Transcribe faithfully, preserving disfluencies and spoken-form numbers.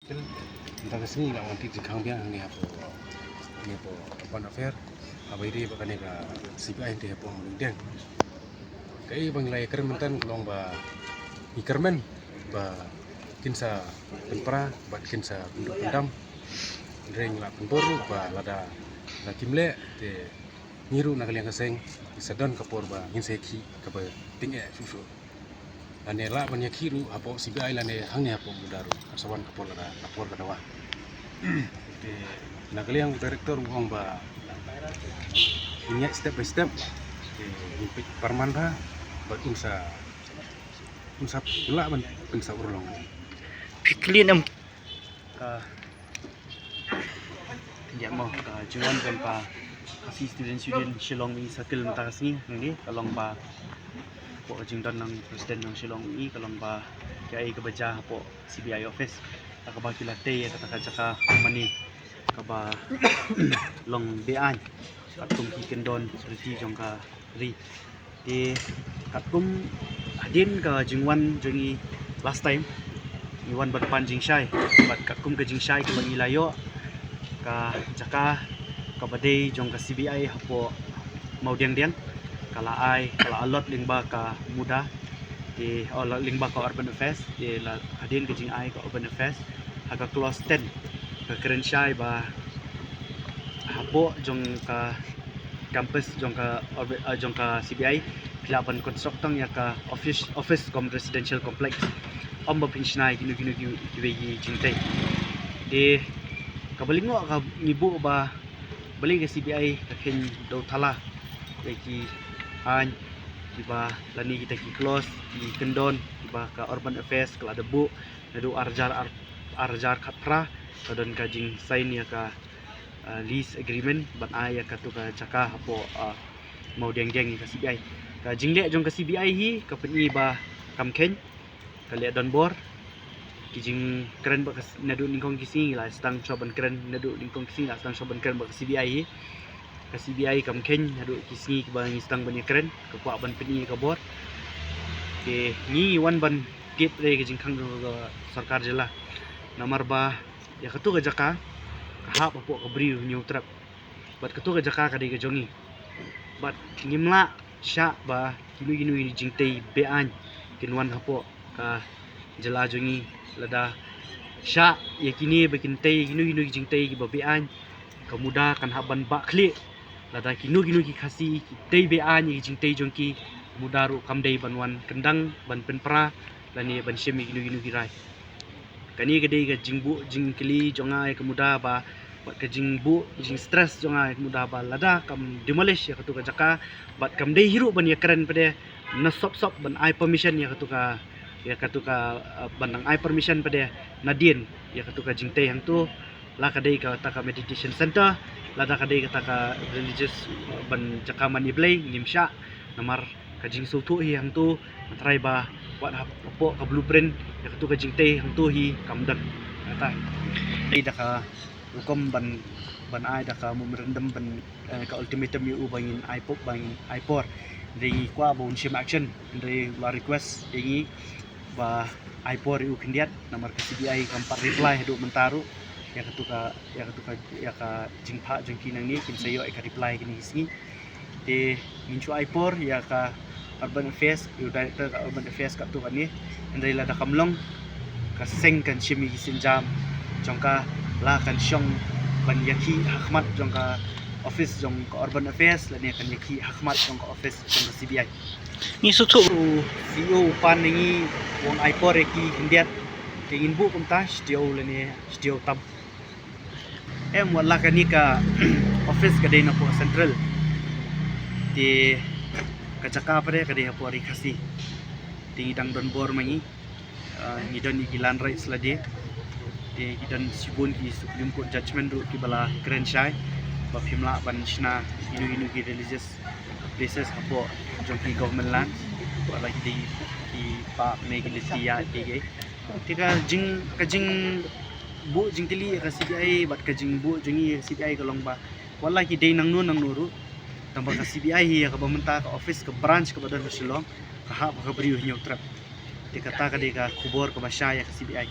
Mynta ka sngi nga wan tied jingkhang biang hangne hapoh, hangne hapoh Urban Affairs. Haba ïadei bad kane ka C B I hangtei hapoh Mawdiangdiang. Kaei ba ngi la ïakren mynta ka long ba ngi kyrmen ba kin sa pynpra bad kin sa pynduh pyndam. Hynrei ngi la pynbor ruh ba lada, lada kim leh te ngi ruh na ka liang ka seng ngi sa don ka por ba ngin sa ïakhih kaba tyngeh shuh shuh. Lane lah ban ïakhih ruh hapoh C B I lane hangne hapoh MUDA ruh. Kan sa wan ka por lada, ka por ka dawa. Te na ka liang u director u ong ba ngin ïaid step by step. Te ngin peit parman bha bad un sa, un sa lah ban pynsa urlong. Phi clean em? Ka, ka jingwan jong ka Khasi Students' Union Shillong Mini Circle mynta ka sngi hangne ka long ba hapoh ka jingdon ng President ng Shillong Mini ka long ba kaei kaba jia hapoh C B I office. Kaba ki la tei ïa kata ka jaka mane kaba long be-aiñ katkum ki kyndon riti jong ka ri. Te katkum hadien ka jingwan jong ngi last time, ngi wan ban pan jingshai bad katkum ka jingshai kaba ngi la ïoh, ka jaka kaba dei jong ka C B I hapoh Mawdiangdiang ka la ai, ka la allot lyngba ka MUDA. Te, oh, la lyngba ka Urban Affairs. Te la hadien ka jingai ka Urban Affairs ha ka clause ten ka kren shai ba hapoh jong ka campus jong ka orbi-, ah, jong ka C B I phi lah ban construct tang ïa ka office, office cum residential complex. Ym ba phin shna ïa kino kino ki, kiwei ki jingtei. Te kaba lyngngoh ka ngi buh ba balei ka C B I ka kheiñ dewthala ïa ki aiñ kiba lane kita ki clause, ki kyndon kiba ka Urban Affairs ka la da buh naduh ar hajar, ar, ar hajar khatphra ka don ka jingsign ïa ka, ah, lease agreement ban ai ïa katu ka jaka hapoh, ah, Mawdiangdiang ïa ka C B I. Ka jingleh jong ka C B I hi ka pyni ba kam kheiñ, ka leh donbor. Ki jingkren bad ka s-, naduh nyngkong ki sngi la sdang shuwa ban kren, naduh nyngkong ki sngi la sdang shuwa ban kren bad ka C B I hi. Ka C B I kam kheiñ haduh ki sngi kiba ngi sdang ban ïakren, ka kwah ban pyni ka bor. Te ngi wan ban tip re ka jingkhang jong ka sorkar jylla. Namar ba ïa katu ka jaka ka hap hapoh ka Bri u Hynñiewtrep. Bad katu ka jaka ka dei ka jong ngi. Bad ngim lah shah ba kino kino ki jingtei be-aiñ kin wan hapoh ka jylla jong ngi. Lada shah ïa kine ba kin tei kino kino ki jingtei kiba be-aiñ, ka MUDA kan hap ban bah khlieh. Lada kino kino ki Khasi ki tei be-aiñ ïa ki jingtei jong ki, MUDA ruh kam dei ban wan kyndang ban pynpra lane ban shim ïa kino kino ki rai. Kane ka dei ka jingbuh jingkylli jong nga ïa ka MUDA ba, bad ka jingbuh jingstress jong nga ïa ka MUDA ba lada kam demolish ïa katu ka jaka bad kam dei hi ruh ban ïakren pat de na sop sop ban ai permission ïa katu ka, ïa katu ka, eh, ban dang ai permission pat de nadien ïa katu ka jingtei hangtu. La ka dei kata ka meditation center, lada ka dei kata ka religious, eh, ban jaka mane Blei, ngim shah. Namar ka jingsngewthuh hi hangtu, nga tharai ba wat hap-, hapoh ka blueprint ïa katu ka jingtei hangtu hi kam don. Kata. Dei da ka rukom ban, ban ai da ka memorandum ban, eh, ka ultimatum ïa u ba ngin ai por, ba ngin ai por. Dei ngi kwah ba un shim action, dei la request ïa ngi ba ai por ïa u khyndiat, namar ka C B I kam pat reply haduh mynta ruh ïa katu ka, ïa katu ka, ïa ka jingphah jong ki nangne, kin sa ïoh ïa ka reply kine ki sngi. Te ngin shu ai por ïa ka Urban Affairs, ïa u Director ka Urban Affairs katto katne. Hynrei lada kam long, ka seng kan shim ïa ki sienjam jong ka, la kan shong ban ïakhih ha khmat jong ka office jong ka Urban Affairs lane kan ïakhih ha khmat jong ka office jong ka C B I. Ngi sngewthuh u C E O u pan ïa ngi, u ong ai por ïa ki khyndiat. Te ngin buh kumta shi taïew lane shi taïew tam. Em, wat la kane ka office ka dei napoh Central. Te ka jaka pat de ka dei hapoh Ri Khasi. Te ngi dang don bor ma ngi. Ah, ngi don ïa ki land rights lade. Te ngi don shibun ki Supreme Court judgment ruh kiba la kren shai ba phim lah ban shna kino kino ki religious places hapoh jong ki government land. Wat la ki dei ki pap ne ki lynti ïa ki, ki. Te ka jing, ka jingbuh jingkylli ïa ka C B I bad ka jingbuh jong ngi ïa ka C B I ka long ba wat la ki dei nangno nangno ruh, tang ba ka C B I hi ïa kaba mynta ka office ka branch kaba don ha Shillong ka hap ha ka Bri u Hynñiewtrep. Te kata ka dei ka khubor kaba shai ïa ka C B I.